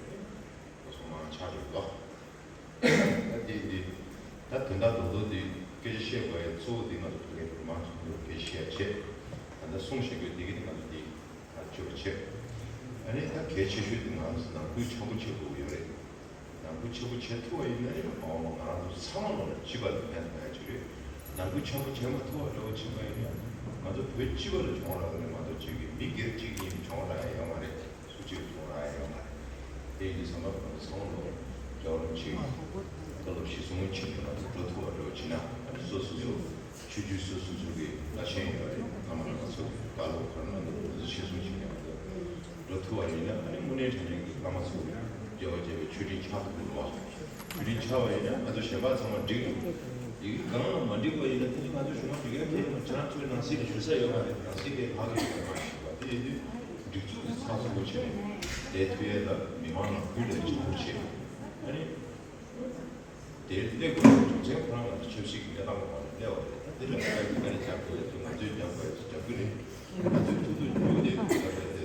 ལོ་སོ་མང་ཆགས་རེད་དོ། ད་དེ་འདི་ད་དོན་དག་རྡོག་རྡོག་འདི་སྐད་ཆ་བཤད་དགོས་ཡ་གཙོ་བོ་འདི་ང་ཚོ་བོད་རྒྱ་མང་ཚོགས་འདུ་སྐད་ཆ་བཤད་ཡ་ཆེད། ད་ལྟ་གསུང་བཤད་དགོས་འདི་གི་ང་ཚོ་འདི། ཐག་གཅོད་བྱེད། ཨ་ནི་ད་གལ་ཆེ་ཤོས་དེ་ང་ཚོ་ནང་ཁུལ་འཆམ་པོ་བྱེད་དགོས་ཀྱི་ཡོད་རེད། ནང་ཁུལ་འཆམ་པོ་བྱེད་ཐུབ་པ་ཡིན་ན་ཡང་མ་འོངས་པ་ང་རང་ཚོ་ཚང་མ་ལོ་ལ་སྤྱི་པ་ལ་ཕན་ཐོགས་ཡ་ཅིག་རེད། ནང་ཁུལ་འཆམ་པོ་བྱེད་མ་ཐུབ་པ་འདྲ་བོ་ཕྱིན་པ་ཡིན་ན་ང་ཚོ་བོད་སྤྱི་པ་ལ་གྱོང་རག་གི་རེད་མ་གཏོགས་ཅིག་གི་མི་སྒེར་གཅིག་གི་གྱོང་རག་ཡ་ཡོད་མ་རེད། སུ་གཅིག་གྱོང་རག་ཡ་ཡོད་མ་རེད། དེ་ཡིན་དུས་ཚང་མ་ང་ཚོ་ཚང་མ་ལོ་འབྱོར་རམ་ཆེ་བཀའ་སློབ་གཞི་བཟུང་བྱེད་ཀྱི་ང་ཚོ་འགྲོ་ཐུབ་པ་འདྲ་བོ་བྱེད་ན་ཨ་ནི་སོ་སོ་སོ། ཆོས་བརྒྱུད་སོ་སོ་སོ་གི་བླ་ཆེན་ཡོད་རེད། བླ་མ་བླ་མ་ཚོ་གི་བཀའ་སློབ་ག་རེ་གནང་འདུག་དེ་ཚོ་ཤེས་སོང་བྱེད་མཁན་ང་ཚོ་འགྲོ་ཐུབ་པ་ཡིན་ན་ཨ་ནི་དངོས་གནས་དྲང་གནས་ཀྱི་བླ་མ་ཚོ་གི་དགེ་བ་བྱས་པའི་མཆོད་སྤྲིན་ཆགས་ཐུབ་ཀྱི་རེད་བ། མཆོད་སྤྲིན་ཆགས་པ་ཡིན་ན་ང་ཚོ་གཞན་པ་ཚང་མ་འགྲིག་འདུག་ཡི་གེ་གང་ལ་མ་འགྲིག་པ་ཡིན་ན་དེ་ནི་ང་ཚོ་གཞུང་མ་འགྲིག་ཡ་དེ་ཡིན་ན་ཁྱེད་རང་ཚོའི་ནང་སྲིད་ལ་ཞུ་ས་ཡོད་མ་རེད། ནང་སྲིད་ལས་ལྷག་གི་ཡོད་མ་རེད་བ། དེ་ཡིན་དུས་སྒྲིག་འཛུགས་ཀྱི་ཚགས་ཚུད་པོ་བྱས་ནས་ལས་མཐུ་ཡས་ལ་མི་མང་ལ་ཁུར་ལས་ཆེན་པོ་བྱས་ཨ་ནི། དེར་སླེབས་དགོས་པའི་རྒྱུ་མཚན་ཁོ་རང་ང་ཚོ་ཆབ་སྲིད་ཀྱི་གནས་སྟངས་ཀྱི་ཐོག་ནས་སླེབས་པ་རེད། ད་དེ་ལ་ཁ་ཡ་གི་ཀ་ནས་རྒྱབ་དགོས་ཡ་ཚོ་ང་ཚོས་རྒྱབ་དགོས་ཡ་ཚོ་རྒྱབ་ཀྱི་རེད། ང་ཚོས་ཐུག་ཐུག་རྒྱུག་དེ་དགོས་ཡ་དེ་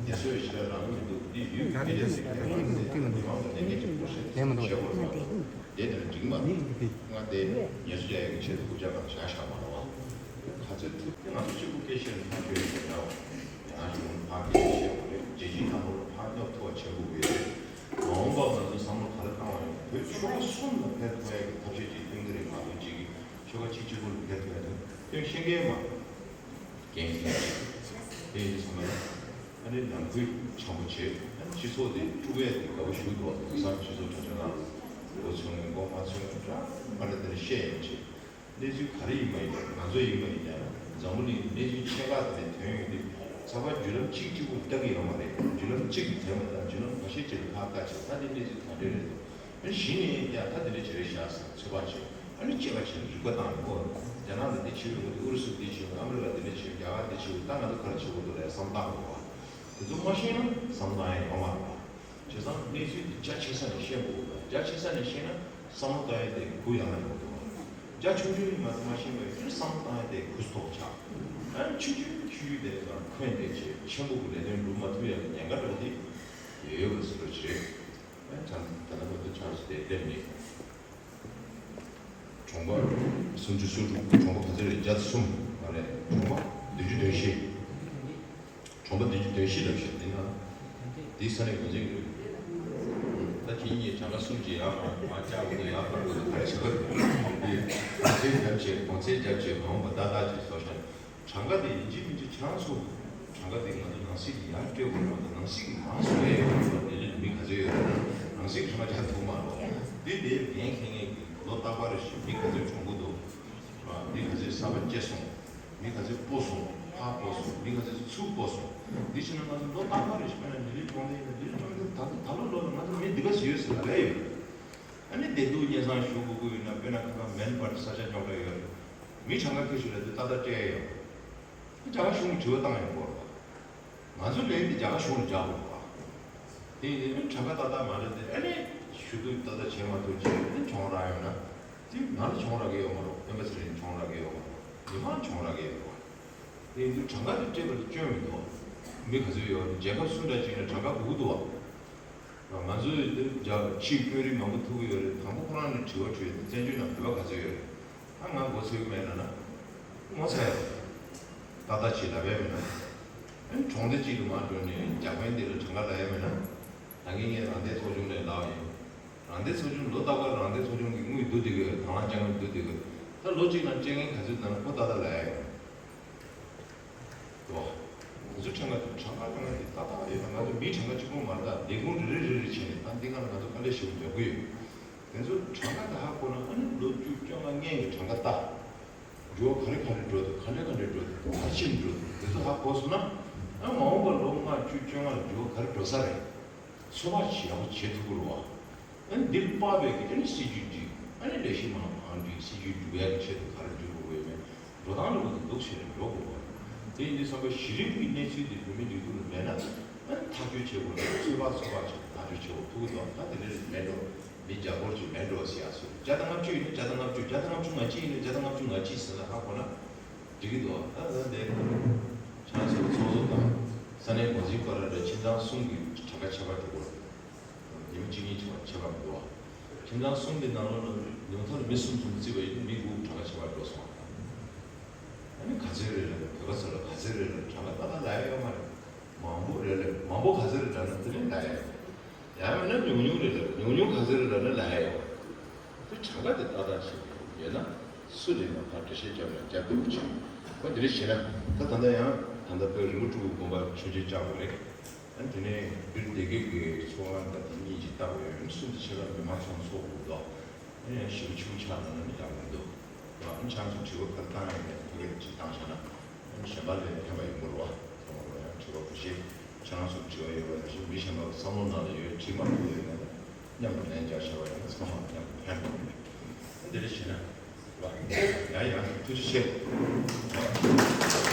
དེ་སོ་ཡི་ཆ་རང་མི་འདུག་འདི་ཡུལ་གི་སྐད་ཆ་ཟེར་མཁན་རང་ཚོ་མི་མང་ཚོ་ལས་འགན་ཅིག་པུ་ཤ་བྱེད་དགོས་རེད་བ། དེ་དེ་ལ་འགྲིག་མ་རེད། ང་དེ་ཉེས་གསོག་རྒྱག་ཡ་གི་ཆེད་དུ་སྐུ་ཕྱྭ་ནང་བཞག་བཞག་མ་རེད་བ། ག་ཚོད་ཐུབ་ཀྱི་ང་ཚོ་གཅིག་པུ་སྐད་ཆ་ནི་ཐག་ཆོད་ཡོད་པ་འདྲ་བ། ཡང་གཞུང་ཕར་སྐད་ཆ་བཤད་དགོས་རེད། རྒྱལ་སྤྱིའི་ནང་ལོགས་ཕར་སྙོབ་ཐུབ་པ་བྱེད་དགོས་ཀྱི་རེད། མ་འོངས་པ་ང་ཚོ་བསམ་བློ་ག་རེ་བཏང་བ་ཡིན་བོད་ཆོལ་ཁ་གསུམ་ལ་ཕན་ཐོགས་ཡ་གི་ཐབས་ཤེས་ཅིག་སྟོན་གྱི་རེད། ང་ཚོ་གཅིག་གི་ཆོལ་ཁ་གཅིག་གཅིག་པུ་ལ་ཕན་ཐོགས་ཡ་དེ་སྟོན་ཤེས་མཁན་མ་འགན་འཁྱེར་ཅིག་དེ་ཡིན་དུས་ཚང་མ་ལ་ཨ་ནི་ནང་ཁུལ་འཆམ་པོ་བྱེད། ཨ་ནི་སྤྱི་ཚོགས་དེ་དཀྲུག་ཡ་དེ་དགའ་པོ་ཞུ་འདུག་དེང་སང་སྤྱི་ཚོགས་དྲ་རྒྱ་ནང་ལ་མགོ་ཚོས་མཁན་མགོ་མ་ཚོས་མཁན་འདྲ་མ་འདྲ་དེ་འདྲ་བཤད་ཡོང་བྱེད། གནས་ཚུལ་ག་རེ་ཡིན་པ་ཡིན་ན་ང་ཚོ་ཡིན་པ་ཡིན་ན་འཛམ་བུ་གླིང་གི་གནས་ཚུལ་ཆེ་ཁག་དེ་ཐོན་ཡོང་དུས་ཚགས་པར་བརྒྱུད་ལམ་གཅིག་གཅིག་པུ་ལྟ་གི་ཡོད་མ་རེད། བརྒྱུད་ལམ་གཅིག་གིས་དེ་མ་ལྟ་བརྒྱུད་ལམ་ཁ་ཤས་ཅིག་ལ་ཁག་ལྟ་བྱས་ད་དེ་གནས་ཚུལ་ག་འདྲ་རེད་འདུག་གཞི་ནས་ཡ་ད་དེ་འདྲ་བྱེད་རེད་ཤག་ཟེར་ཚོད་དཔག་བྱས། ཨ་ནི་དཔྱད་པ་བྱས་ནས་རིག་པ་བཏང་ནས་ཨོ་རྒྱ་ནག་ལ་འདི་བྱེད་ཡོང་གི་འདུག་ཨུ་རུ་སུ་འདི་བྱེད་ཡོང་གི་ཨ་མི་རི་ཀ་འདི་འདྲ་བྱེད་ཡོང་གི་རྒྱ་གར་འདི་བྱེད་ཡོང་གི་ད་ང་ཚོ་ག་རེ་བྱེད་དགོས་འདུག་ལབ་བསམ་བཏང་དགོས་པ། དེ་ཚོ་མ་ཤེས་ན་བསམ་བཏང་ཡ་ཡོད་མ་རེད་པ། བྱས་ཙང་གནས་ཚུལ་དེ་རྒྱ་ཆེ་ས་ནས་ཤེས་དགོས་པ། རྒྱ་ཆེ་ས་ནས་ཤེས་ན་བསམ་བློ་བཏང་ཡ་དེ་གུ་ཡངས་ན་འགྲོ་གི་འདུག་རྒྱ་ཆུང་ཆུང་ནས་ང་ཚོ་མ་ཤེས་པ་ཡིན་ན་བསམ་བློ་བཏང་ཡ་དེ་གུ་ཐོག་ཆགས། ཨ་ཆུང་ཆུང་ཆུང་ཆུང་དེ་ལ་འཁོན་བསྡད་བྱས་ཆེན་པོ་གི་ལས་དོན་སྒྲུབ་མ་ཐུབ་ཡ་གི་ཉེན་ཁ་འདྲ་བོ་དེ་ཡོད་པ་ཟེར་རོ་བྱེད། ཨ་ད་ད་ལྟ་བར་དུ་ཆགས་སུ་དེ་སླེབས་ནས། གྲོང་པ་སུམ་ཅུ་སོ་དྲུག་གྲོང་པ་ག་ཚོད་རེད། བརྒྱ་དང་གསུམ་མ་རེད། གྲོང་པ་བདུན་ཅུ་དོན་བཞི། གྲོང་པ་བདུན་ཅུ་དོན་བཞི་ལབ་ཤག་འདི་ན། འདི་ས་གནས་འགོ་འཛིན་རེད། ད་ཁྱེད་གཉིས་གྲངས་ཀ་གསུམ་གྱིས་ཡར་མར་མར་བཀྱག་དགོས་འདུག་ཡར་འཕར་དགོས་འདུག་ག་རེ་བྱེད་དགོས་འདུག་གོང་ཚད་རྒྱབ་བྱས་གོང་ཚད་རྒྱབ་བྱས་མ་འོངས་པ་ཏག་ཏག་ཅིག་བཟོ་ཤག་གྲངས་ཀ་དེ་ཡིན་གཅིག་མིན་གཅིག་ཁྱེད་རང་ཚོ་གྲངས་ཀ་དེ་ང་ཚོ་ནང་སྲིད་ཀྱི་ཡར་སྤྲོད་དགོས་རེད། ང་ཚོ་ནང་སྲིད་ཀྱི་མང་སུ་ལས་ཡོད་རེད། ལྡི་ལིར་མི་ག་ཚོད་ཡོད་རེད། ནང་སྲིད་ཀྱི་གྲངས་ཀ་ཆགས་ཐུབ་མ་རེད། དེ་དེ་འགན་འཁྱེར་མཁན་གྱི་ལོ་རྟག་པར་རེ་བཞིན་མི་ག་ཚོད་གྲོངས་ཀྱི་འདུག་མི་ག་ཚོད་ས་པ་སྐྱེས་སོང་། མི་ག་ཚོད་སྤོ་སོང་། ཕར་སྤོ་སོང་། མི་ག་ཚོད་ཚུར་སྤོ་སོང་། འདི་བྱས་ན་ང་ཚོ་ལོ་རྟག་པར་རེ་བཞིན་དཔེར་ན་ལྡི་ལིར་གྲོངས་ཏེ་ཡིན་ན་ལྡི་ལིར་གྲོངས་ཏེ་ད་ལོ་ད་ལོ་ལོ་ལ་ང་ཚོ་མི་འདི་ག་ཚོད་ཡོད་ཟེར་ལབ་ཡོད། ཨ་ནི་བདེ་སྡུག་སྙན་སེང་ཞུ་དགོས་ཀྱི་ཡོད་ན་དཔེར་ན་ཁ་ཁ་མེན་པར་ས་ཆ་རྙོག་དྲ་ཡོད་རེད། མི་གྲངས་ཀ་ཁྱེར་ཞིག་ལ་དེ་ཏག་ཏག་སྤྲད་ཡོད། རྒྱ་གར་གཞུང་གིས་དྲི་བ་བཏང་ཡོང་གི་རེད་པ། ང་ཚོ་ལན་དེ་རྒྱ་གར་གཞུང་ལ་རྒྱག་དགོས་པ། དེ་ཡིན་དུས་གྲངས་ཀ་ཏག་ཏག་མ་རེད་དེ་ཨ་ནི་ཞུ་གཏུག་ཏག་ཏག་བྱས་མ་ཐུབ་ཅིག་ཨ་ནི་གྱོང་རག་ཡོང་ན། དེ་ང་ལ་གྱོང་རག་གི་ཡོད་མ་རེད། སྤེན་པ་ཚེ་རིང་གྱོང་རག་གི་ཡོད་མ་རེད། མི་མང་གྱོང་རག་གི་ཡོད་རེད་པ། དེ་ཡིན་དུས་གྲངས་ཀ་དེ་སྤྲད་པ་དེ་སྐྱོན་མི་འདུག་མི་ག་ཚོད་ཡོད་རེད། རྒྱལ་ཁབ་སུ་འདྲ་ཅིག་ནས་གྲངས་ཀ་དགོས་ཀྱི་འདུག་བ། ང་ཚོས་འདིར་རྒྱ་ཕྱིའི་དཔོན་རིགས་མང་པོ་ཐུག་གི་ཡོད་རེད། དང་པོ་ཁོ་རང་ནས་དྲི་བ་དྲིས་ཡོད་དེ་བཙན་བྱོལ་ནང་བོད་པ་ག་ཚོད་ཡོད་རེད། ད་ང་མགོ་ཚོས་ཀྱི་མེད་ལབ་ན། ངོ་ཚ་ཡོད་རེད། ཏག་ཏག་ཅིག་ལབ་ཡ་མེད་ན། ཨ་ནི་གྲོང་སྡེ་གཅིག་ཏུ་མར་འགྲོ་ནས་རྒྱ་དཔོན་དེ་ལ་གྲངས་ཀ་ལབ་ཡ་མེད་ན། ད་གིན་ངས་རང་བདེན་ཚོགས་ཆུང་ནས་ལབ་ཡིན། རང་བདེན་ཚོགས་ཆུང་ལོ་རྟག་པར་རང་བདེན་ཚོགས་ཆུང་གི་དངུལ་བསྡུ་བསྡད་ཀྱི་ཡོད་རེད། དང་བླངས་དཔྱ་དངུལ་བསྡུ་བསྡད་ཀྱི་ཡོད་རེད། ད་ལོ་གཅིག་ནང་སྤྲད་མཁན་ག་ཚོད་བཏང་ན་ཁོ་ཏག་ཏག་ལབ་ཡ་ཡོད་རེད། འདུག་བ། དེ་ཚོ་ཁྲིམས་ཁང་དུ་ཁྲིམས་ཁང་ཁྲིམས་ཁང་དེ་ཏག་ཏག་ཡོད་ན་ང་ཚོ་མི་གྲངས་ཀ་གཅིག་པོ་མ་རེད། ད་ལས་ཁུངས་རེ་རེ་རེ་རེ་བྱས་ནས་ད་འདི་ག་ལ་ང་ཚོ་དཀའ་ལས་ཞེ་པོ་རྒྱག་གི་ཡོད། དེ་ཚོ་གྲངས་ཀ་དེ་ཧ་གོ་ན་ཨ་ནི་ལོ་བཅུ་བཅོ་ལྔ་སྔོན་གྱི་གྲངས་ཀ་ལྟ། འགྱུར་བ་ག་རེ་ག་རེ་འགྲོ་འདུག་ག་འདྲ་ག་འདྲ་འགྲོ་འདུག་ག་རེ་ཕྱིན་འགྲོ་འདུག་དེ་ཚོ་ཧ་གོ་སོང་ན། ཨ་མ་འོངས་པ་ལོ་ལྔ་བཅུ་བཅོ་ལྔ་ལ་འགྱུར་བ་ག་རེ་འགྲོ་ས་རེད། ཚོད་དཔག་ཅིག་ཡག་པོ་བྱེད་ཐུབ་ཀྱི་རེད་བ། ཨ་ནི་འདིར་དཔག་པའི་གི་ཨ་ནི་སྲིད་ཇུས་སྒྲིག་ཨ་ནི་ལས་གཞི་མང་པོ་གང་སྒྲིག་སྲིད་ཇུས་སྒྲུབ་ཡག་གི་ཆེད་དུ་ག་རེ་སྒྲུབ་དགོས་ཡོད་མེད་འགྲོ་སྟངས་ལ་འུ་ཚོ་འདུག་བྱས་ནས་འགྲོ་དགོས་པ། དེ་ཡིན་དུས་བསམ་པ་གཞི་རིམ་གྱི་གནས་ཚུལ་འདི་བོད་མི་སྒྲིག་འཛུགས་ལ་མེད་ན་ཨ་ནི་ཐག་གཅོད་བྱེད་དགོས་ན་ཚོད་དཔག་ཚོད་དཔག་བྱས་ཐག་གཅོད་བྱེད་དགོས་ཐུག་གི་འདུག་ད་དེ་འདྲ་མེད་འགྲོ་མི་བརྒྱ་སྐོར་ཅིག་མེད་འགྲོ་ཟེར་ཡག་སུ་བརྒྱ་དང་ལྔ་བཅུ་ཡིན་ན་བརྒྱ་དང་ལྔ་བཅུ་བརྒྱ་དང་ལྔ་བཅུ་ང་གཅིག་ཡིན་ན་བརྒྱ་དང་ལྔ་བཅུ་ང་གཅིག་ཟེར་ན་ཧ་གོ་ན་འགྲིག་གི་འདུག་ད་ད་འདི་ཁྱེད་རང་ཚོའི་ཚོགས་གཙོ་དང་ས་གནས་འགོ་འཛིན་བར་ལ་ཁྱིམ་ཚང་གསུམ་གྱི་གྲངས་ཀ་ཁྱད་པར་འགྲོ་གི་རེད། ཉི་མ་གཅིག་གཉིས་ཆགས་པ་ཁྱད་པར་མི་འདུག་བ། ཁྱིམ་ཚང་གསུམ་གྱི་ནང་ལོགས་ལ་ཉུང་མཐར་མི་གསུམ་གསུམ་བརྩིས་པ་ཡིན་ན་མི་དགུ་གྲངས་ཀ་ཁྱད་པར་འགྲོ་སོང་བ། ཨ་ནི་ག་ཚོད་རེད་ལབ་ན་བོད་པ་ཚོ་ལ་ག་ཚོད་རེད་ལབ་ན་གྲངས་ཀ་ཏག་ཏག་ལབ་ཡ་ཡོད་མ་རེད། མང་པོ་རེད་ལབ་མང་པོ་ག་ཚོད་རེད་ལབ་ན་དེ་ནས་ལབ་ཡ་ཡོད། ཡང་མིན་ན་ཉུང་ཉུང་རེད་ལབ་ཉུང་ཉུང་ག་ཚོད་རེད་ལབ་ན་ལབ་ཡ་ཡོད། དེ་གྲངས་ཀ་དེ་ཏག་ཏག་ཞིག་ཡོད་ན་སུ་རེད་ན་ཕར་འགྲེལ་བཤད་རྒྱབ་ན་རྒྱབ་བདེ་པོ་བྱུང་། ཨ་དེ་འདྲ་བྱས་ན་ད་ད་ལྟ་ཡང་ད་ལྟ་བོད་རི་བོ་དྲུག་གི་དགོན་པར་མཆོད་མཇལ་བཅར་དགོས་རེད། ཨ་དེ་ནས་འདིར་སྡེ་དགེ་གི་ཚོགས་ཁང་དང་དེ་གཉིས་ཀྱི་ལྟ་བུ་ཡོད་ན་གསུམ་དེ་ཆེ་ལ་མི་མང་ཚོགས་ཚོགས་དགོས་འདུག་ཨ་ཡང་ཞིབ་ཆུང་ཆགས་ན་ནི་ཡག་མི་འདུག་ཨ་ནི་ཆང་ཚོ་དྲི་བ་ག་རེ་བཏང་ཡོད་མེད་དེ་ག་ཅིག་བཏང་བཞག་ན་ཨ་ནི་གཞན་པ་ལས་ཕན་པ་ཡོང་གི་རེད་བ། ཚང་མ་ལ་ཡང་དྲི་བ་ག་ཤེད་ཆང་ཚོ་དྲི་བ་ཡོད་པ་ནང་བཞིན་མི་གཞན་པ་བསམ་བློ་ནང་ལ་ཡོད་དྲི་མ་ཐུབ་ཡོད་ན་མཉམ་དུ་ལན་རྒྱག་བྱ་བ་ཡིན་ན་ཚང་མ་མཉམ་དུ་ཕན་པ་ཡོང་གི་རེད། ཨ་དེ་འདྲ་བྱས་ན། ཡ་ཡ་ཐུགས་རྗེ་ཆེ།